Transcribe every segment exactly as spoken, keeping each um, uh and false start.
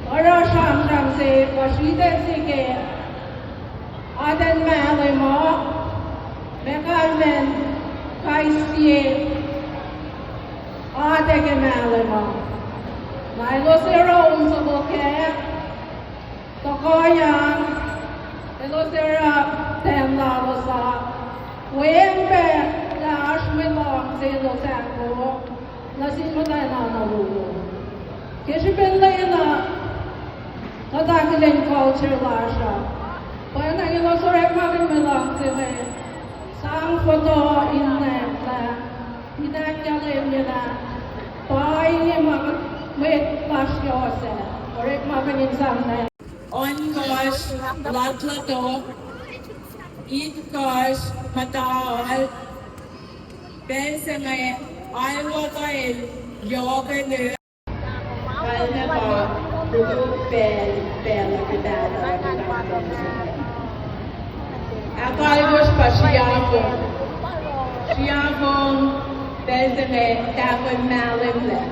Oruh sramsram se pa sritacl se ke atacn Malem uh, ma kalmacn kais sie atac ke Malem uh. Na elos oruh on soko kac, tuhkuh an, elos oruh tacn lalos uh, weacng pac lah oasr mwe luhngse elos ahkoo nuh sin muhtwacn nahtuhl. Ke srihpen lwen uh, kuht akihlen culture lasr uh, pwacnwacng elos orekmakihn mwe luhngse inge, sang fohtoh in nwacklah, in ahkkahlwemyelah, pa inge ma mwet lasr yohsac orekmakihn in sang nwacklah. Ohnkohsr, latlato, itkohsr, muhtahl, pacl se inge, alu kuh el yohk el kalmac pa koluk pacl, pacl ke pacl uh. Ahkalkosr pa sriacfong. Sriacfong, pacl se inge tahfuhn Malem lac.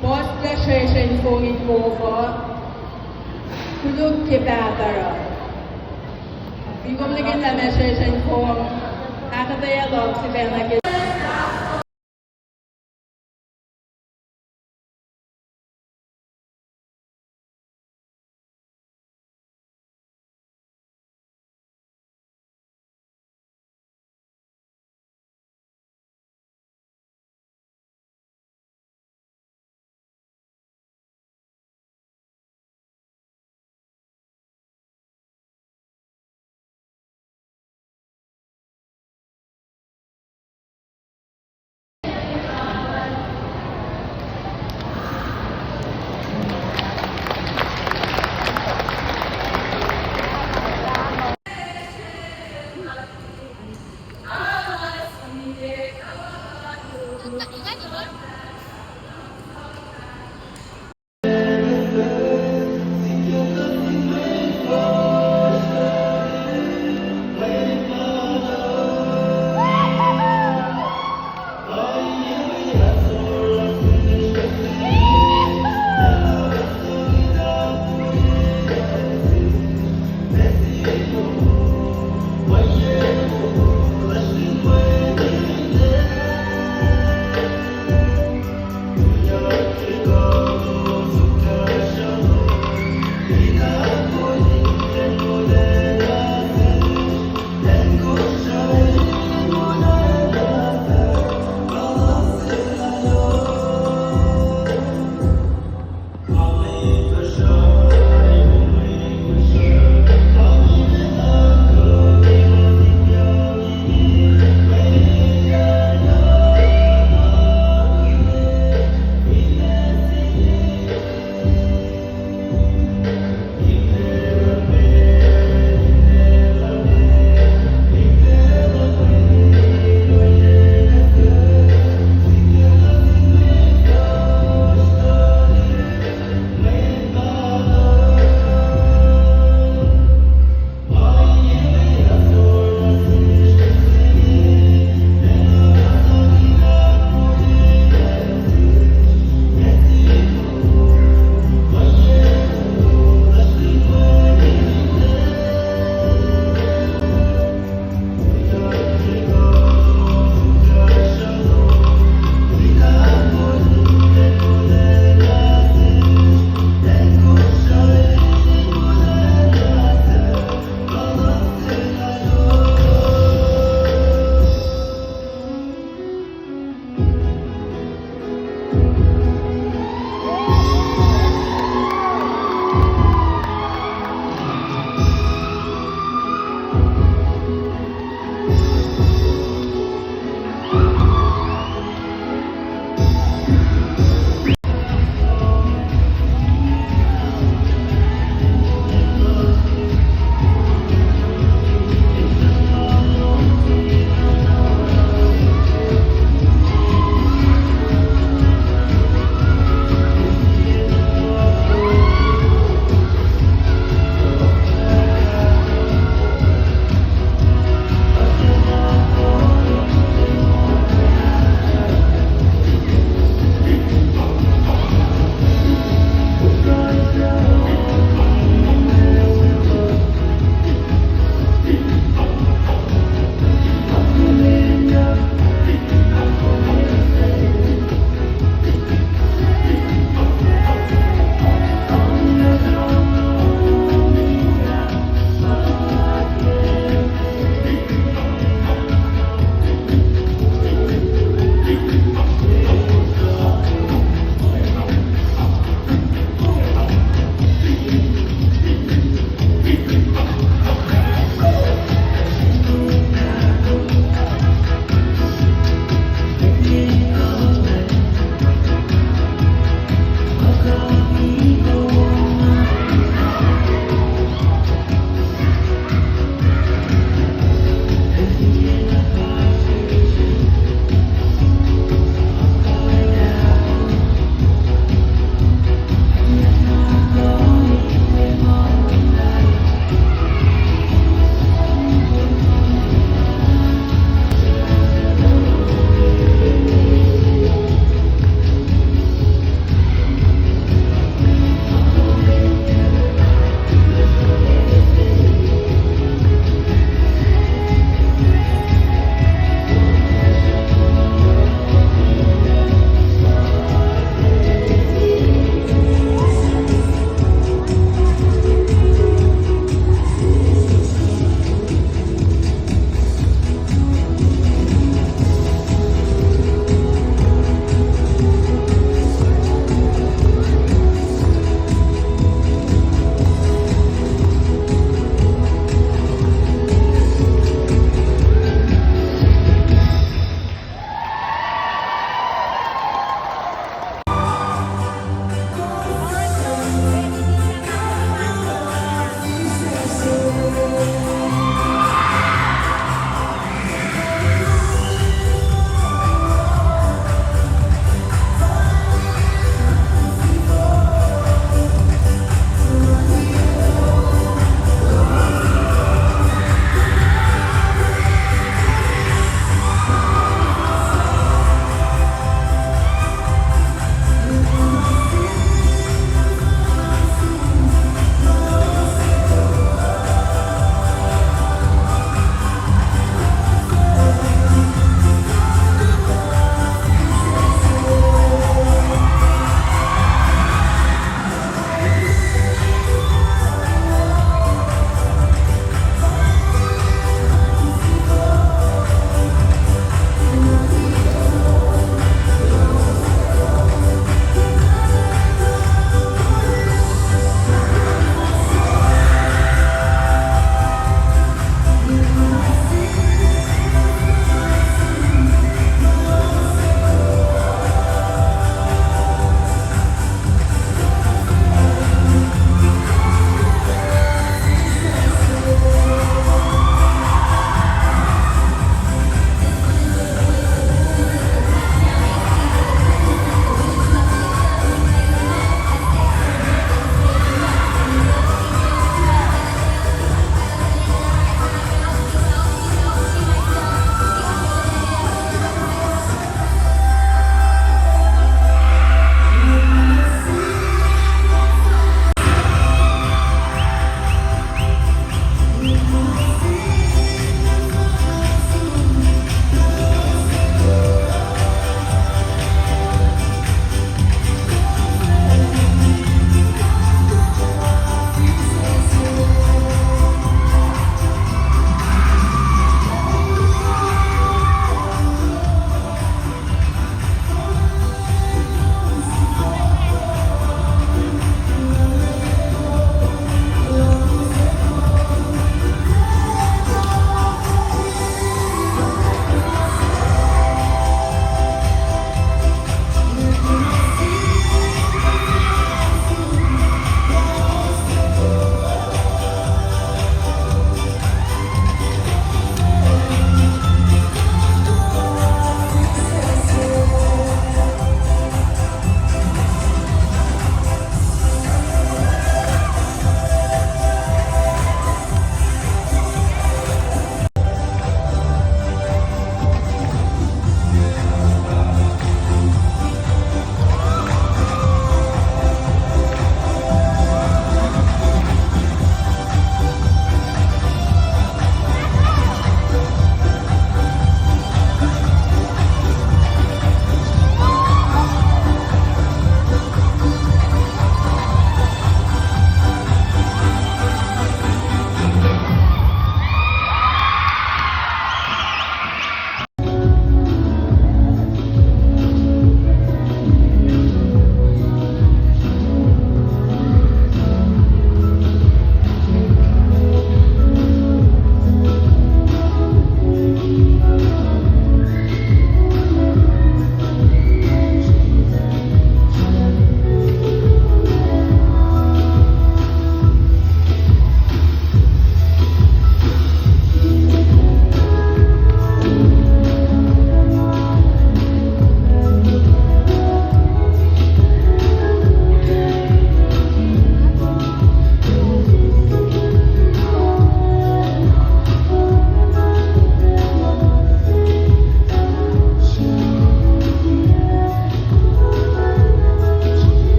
Puhslac sesr in fong in kof uh, koluk ke pahpah uh. Fin kom nihkihn lah ma sesr in fong, ahkuhtweyac luhk sifacna ke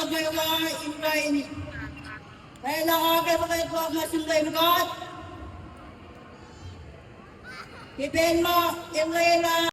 Kwewa in kain. Pacl uh ke pacl uh nuh sin Leum God. Ke pacl ma El lwelah.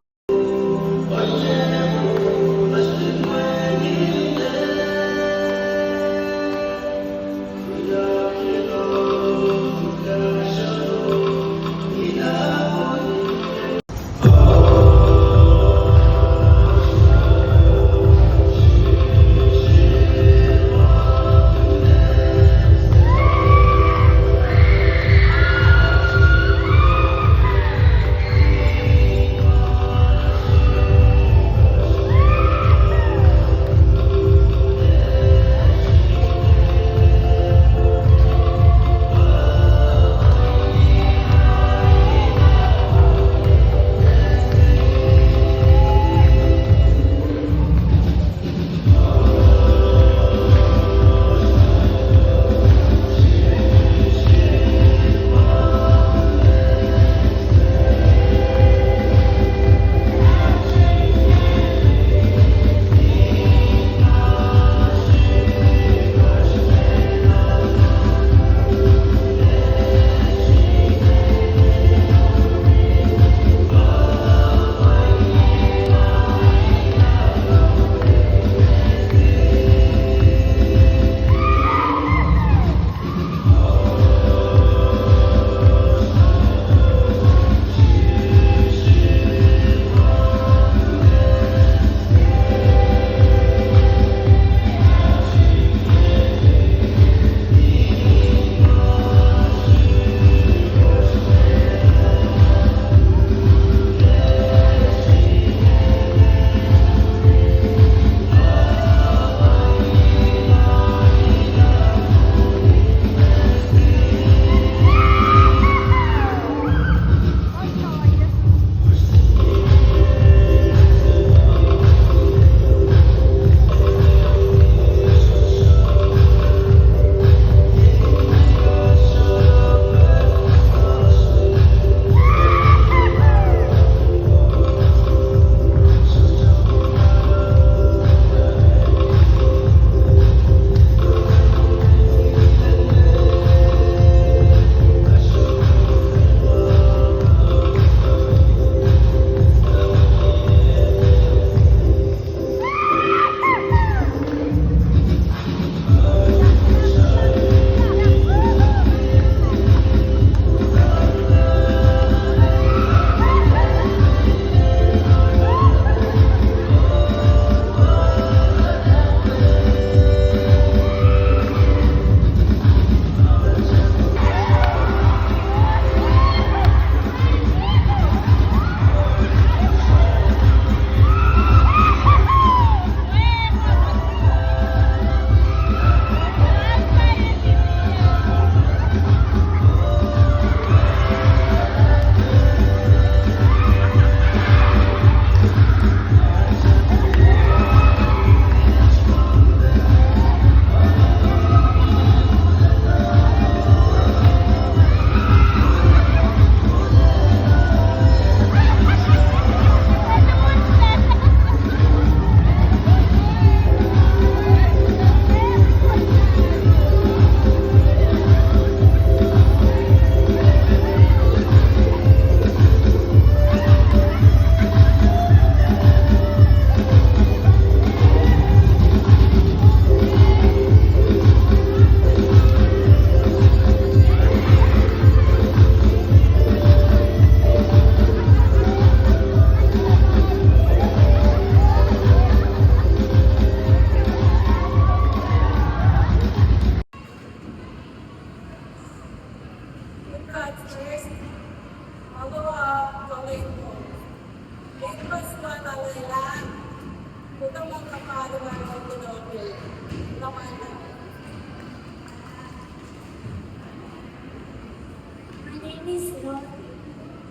My name is Lord.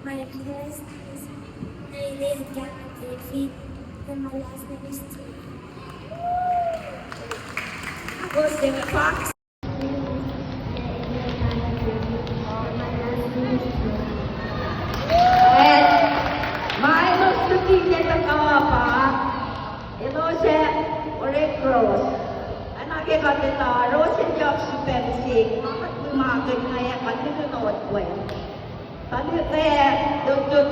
My address is Naive David, and my last name is T. Fox. And ma elos lutiyuck ke tuhkuh pa, elos ac oruh cross. And Ke kuht etuh, Ros el yohk srihpac mihsenge, ma kuht muhkwena, kuht nihkihn ohiyac. Tuhlihk ah, lutlut,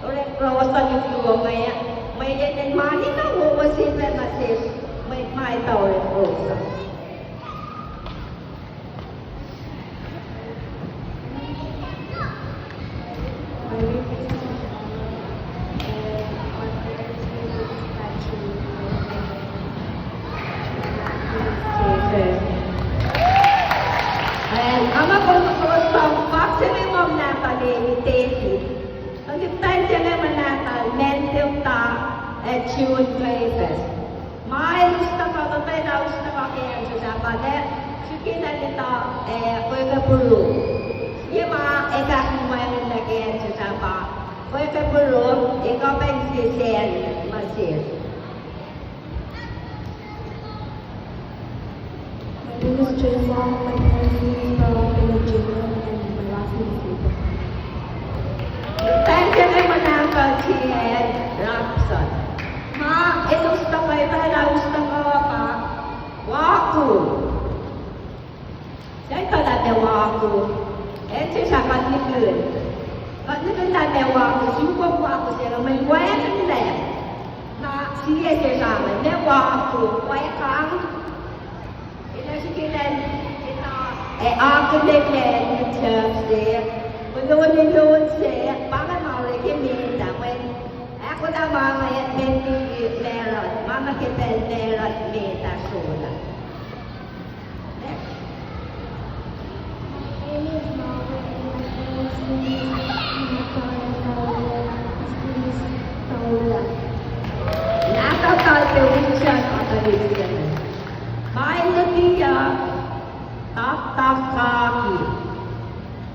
orek Ros ah lutlut ah, mweyen el mani na wowo se pac nuh sesr, mwe ma etuh orek Ros ah. Ac nga muh kowos som fahk se inge muh nahtuhl David. Tuhlihk muhtwacn se inge muh nahtuhl Mentilda, ac June Travis. Ma el us tuhkuh, tuh pacl ah us tuhkuh ke acn Sacramento, srihke na etuh, eh, Kweke Puru. Ye ma ac fahk in wacngihnlac ke acn Sacramento, Kweke Puru, ekuh pac in sesr nuh sesr. My name is Trayvon. My parents' name is Brown and Junior, and my last name is Abraham. Thank you, my name is T N Robson. Ma el us tuhkuh, etuh lah us tuhkuh pa Waku. Sahyacn tuhlihk ah Waku. Acn se srah kuht nihkihn. Kuht nihkihn lah Waku, sukok Waku se inge mwe wacngihnlac. Na sie se srah inge, Waku, wacngihn. Elan srihke elan, elan, eh, akihlen, eh, church se, kuloh, kuloh se, pa inge ma orek ke met ah, mweyen ahkolah ma inge met liki Merot, ma nuh ke pacl Merot met ah sola. Next. My name is Margaret and my parents' name is Martha and Paula. His name is Paula. Nahtuhl Paula, Paula. Ma el luti uh, taktak kaki.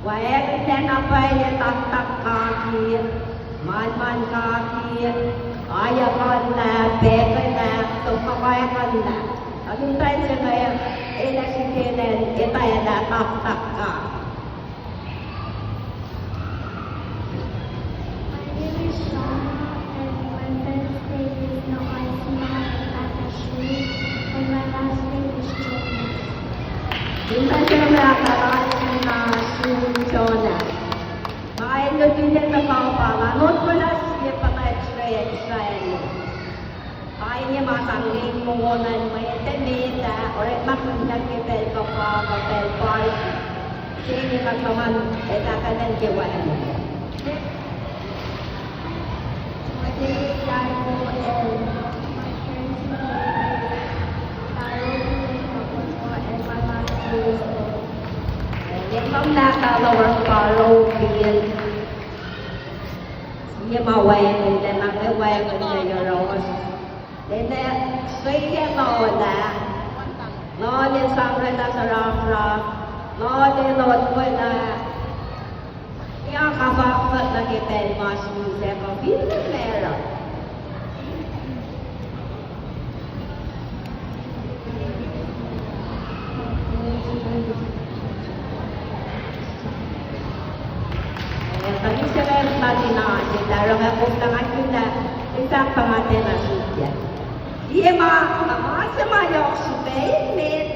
Wacngihn na pwacye taktak kaki, manman kaki, ayuckanlah, packuhnlah, topuk wacngihn lah. Tuhlihk muhtwacn se inge, elan srihke elan etuh lah taktak kaki. My name is Shauna and my first name is Noisima and Nakashmi and my last name is Jonas. Tuhlihk muhtwacn se inge, Noisima, Jonas. Ma el luti nuh ke pahpah, nga notwelah sie pahpah Israel, Israel. Pa inge ma sang lin mongo na mwe emet ah, orekmakihnyuck ke pacl kuhfa, kuh pacl pal. Se inge kuht tuhman etuh kac nuh ke wacngihn. My name is Yaiko and my parents' name is Taro and my last name is Oro. Name lah Taro Bill. Inge ma wacngihn, na ke wacngihn yohrohsr. Lwelah srihke loh lah, loh lah sang oraclah srafraf, loh lah loh lah, ya kafafat nuh ke pacl ma srihsrihk uh fin meruh. Tuhlihk se inge ma tina se taronga koflah ngan kihla, in fahk pa nga tiacna suk ah. Liye ma, ma se ma yohk srihpac emet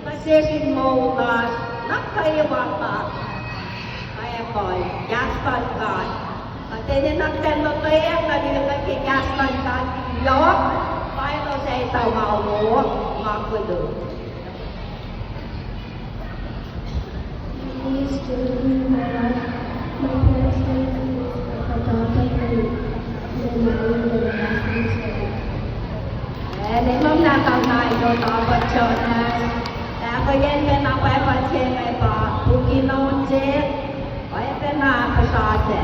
nuh sesr in moul lasr, na kwewa pa Bible, kahs luhn God. Kuht enenuh in lotwelah nuh ke kahs luhn God yohk, Bible sac etuh ma wo, ma koluk. My name is Jeremy Miller. My parents' name is Adolfo and Lenny and my last name is Miller. Ac name lom nahtuhl Nigel Talbot Jonas. Ac kuh yen pacna Bible se inge pa Pukino se. Oacyacpac na puhsra se.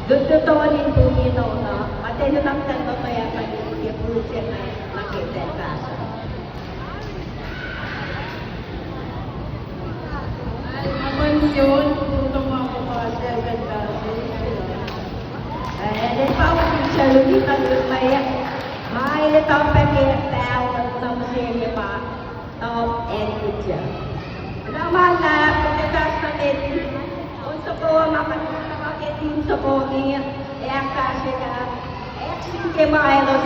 Lutlut in Pukino na. Kuht enenuh in lotwelah nuh ke puk se inge nuh ke pacl fahsruh. Alu ma pwacye, utoma pa seven thousand. Eh, el pa utucl se lun ita lun ma, ma el etuh pac ke pahol na mihsenge pa top acn Kutya. Na ma lah, kuht etuh pac met, on soko ma kuht etuh ke team soko inge, ac ahkfahsrye lah, ac sin ke ma elos.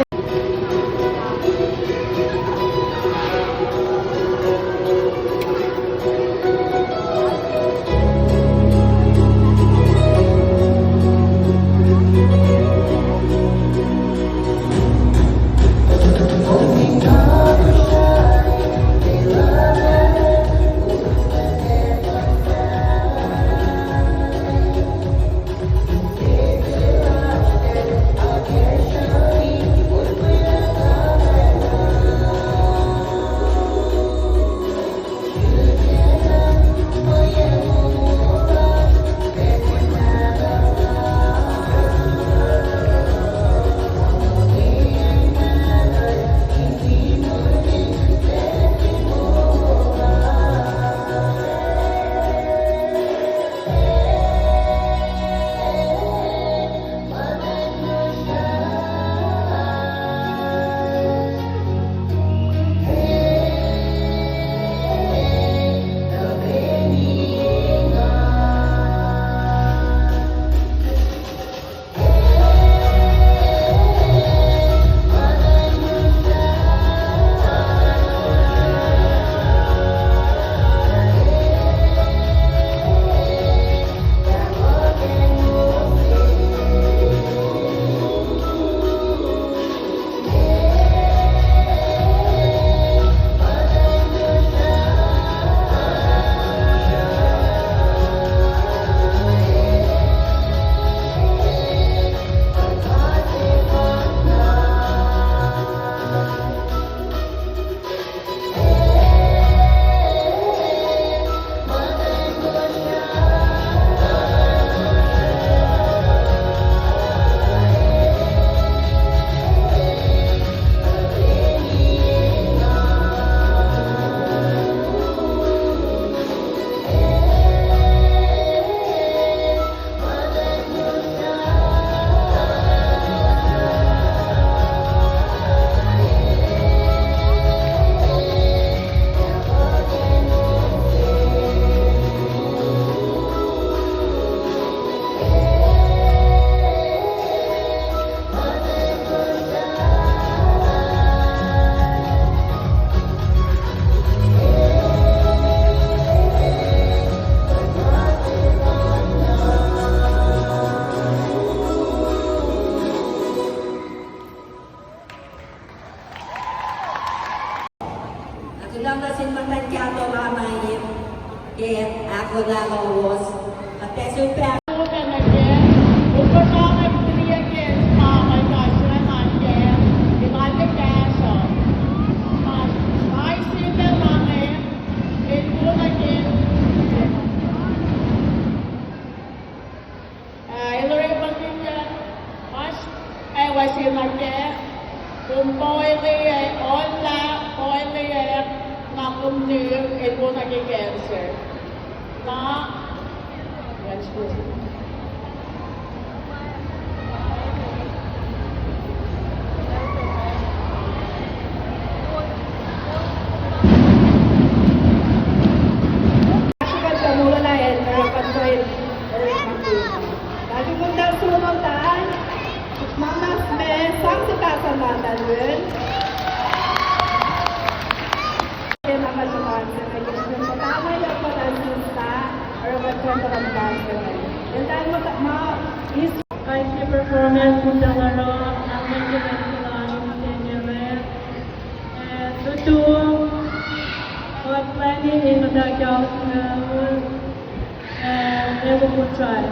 Pasi nuh kac, kom poile ac olla, poile ac na kom nuh in wo nuh ke cancer. Na, Asukad tamuhlwel ah, el oruh kuht in orekmakihn. Lalu munda sunotan, ma mas me sang se pahsan lalun. Ke na kuht luhman se me ke srihpen muhtana yohk kuht an sista, oruh kuht kuh in tuhkuh luhman se me. Eltahl muhta ma is. Kain ke performance muhtahl oruh, alma ke me kulan ke me. Eh, tutu, kuht planning in muhta kyauk, eh, And they will try.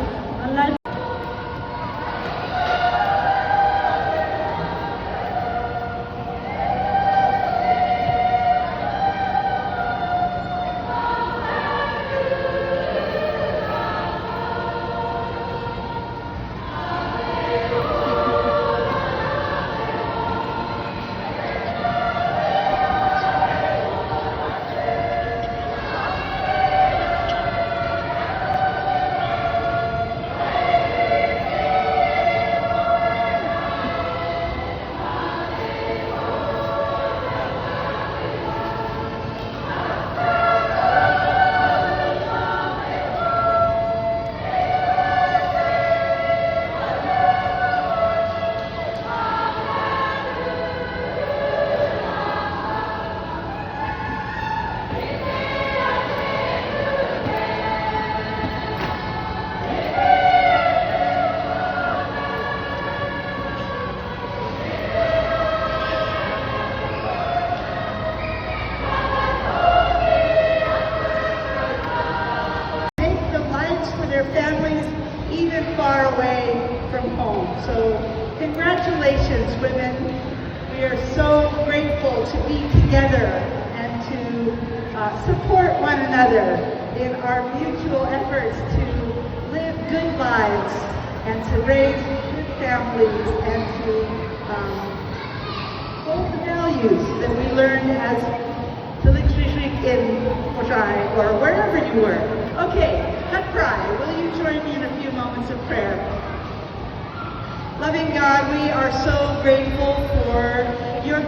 Make the lights for their families even far away from home. So, congratulations, women. We are so grateful to be together and to, uh, support one another in our mutual efforts to live good lives and to raise good families and to, um, hold the values that we learned as Tulik Srihsrihk in Kosrae or wherever you were. Okay, let's pray. Will you join me in a few moments of prayer? Loving God, we are so grateful for your